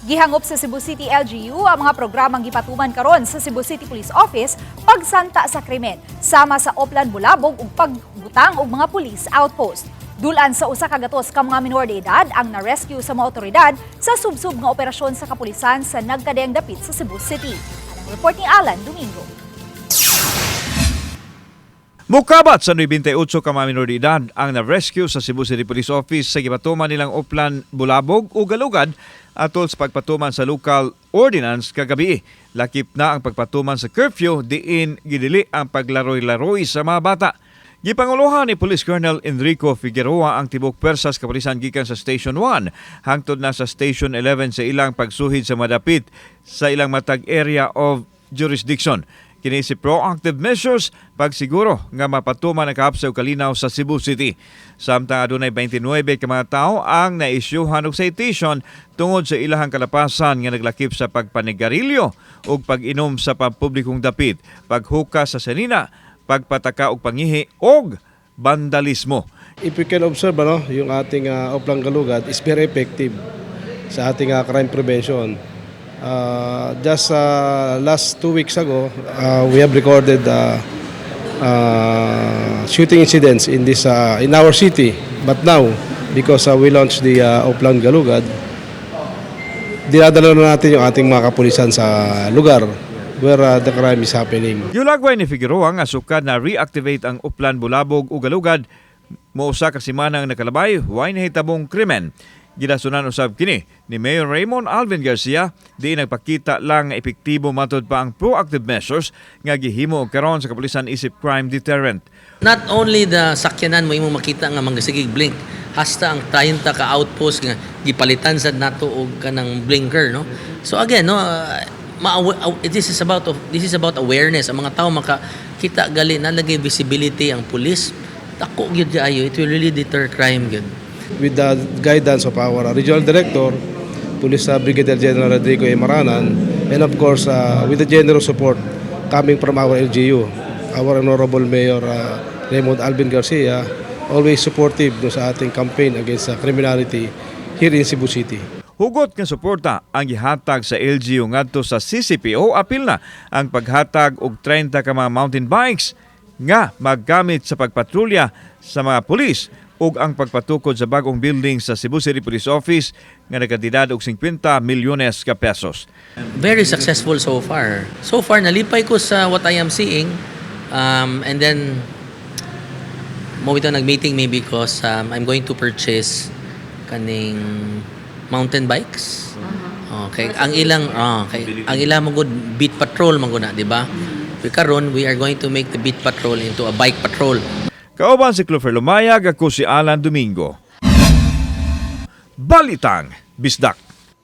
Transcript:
Gihangop sa Cebu City LGU ang mga programang gipatuman karon sa Cebu City Police Office pagsanta sa krimen, sama sa Oplan Bulabog ug pagbutang og mga police outpost. Dulan sa 100 ka mga minor de edad ang na-rescue sa mga otoridad sa subsub nga operasyon sa kapulisan sa nagkadeyang dapit sa Cebu City. Ang report ni Alan Domingo. Mukabat sa 98 ka mga minor de edad ang na-rescue sa Cebu City Police Office sa gipatuman nilang Oplan Bulabog o Galugad atol sa pagpatuman sa local ordinance kagabi. Lakip na ang pagpatuman sa curfew diin gidili ang paglaroy-laroy sa mga bata. Gipanguluhan ni Police Colonel Enrico Figueroa ang tibok persas kapulisan gikan sa Station 1 hangtod na sa Station 11 sa ilang pagsuhid sa madapit sa ilang matag area of jurisdiction. Kini si proactive measures pagsiguro nga mapatuman ang kahapsay ug kalinaw sa Cebu City. Samtang adunay 29 ka mga tawo ang naisyuhan og citation tungod sa ilahang kalapasan nga naglakip sa pagpanigarilyo ug pag-inom sa pampublikong dapit, paghukas sa sanina, pagpataka og pangihi og vandalismo. If you can observe, ano, yung ating Oplan Galugad is very effective sa ating crime prevention. Just last 2 weeks ago, we have recorded shooting incidents in our city. But now, because we launched the Oplan Galugad, dinadala na natin yung ating mga kapulisan sa lugar where the crime is happening. Giulagway ni Figueroa nga sukad na reactivate ang Oplan Bulabog ug Galugad, mo usa ka semana ang nakalabay, way nahitabong krimen. Gidasunan usab kini ni Mayor Raymond Alvin Garcia di nagpakita lang nga epektibo matod pa ang proactive measures nga gihimo karon sa kapulisan isip crime deterrent. Not only the sakyanan mo imo makita nga magasigig blink, hasta ang 30 ka outpost nga gipalitan sad nato og kanang blinker, no? So again, no, this is about awareness. Ang mga tao maka kita gali na lagi visibility ang police, dako gyud kaayo. It will really deter crime gyud. With the guidance of our regional director, Police Brigadier General Rodrigo E. Maranan, and of course with the generous support coming from our LGU, our Honorable Mayor Raymond Alvin Garcia, always supportive no, sa ating campaign against criminality here in Cebu City. Hugot nga suporta ang gihatag sa LGU ngadto sa CCPO, apil na ang paghatag og 30 ka mga mountain bikes nga maggamit sa pagpatrolya sa mga pulis ug ang pagpatukod sa bagong building sa Cebu City Police Office nga nagkantidad og 50 milyones ka pesos. Very successful so far. So far, nalipay ko sa what I am seeing. And then, mao ito nag-meeting me because I'm going to purchase kaning mountain bikes. Okay, ang ilang mo good beat patrol man gud na, di ba? We karon we are going to make the beat patrol into a bike patrol. Kauban si Clover Lumayag, ako si Alan Domingo. Balitang Bisdak.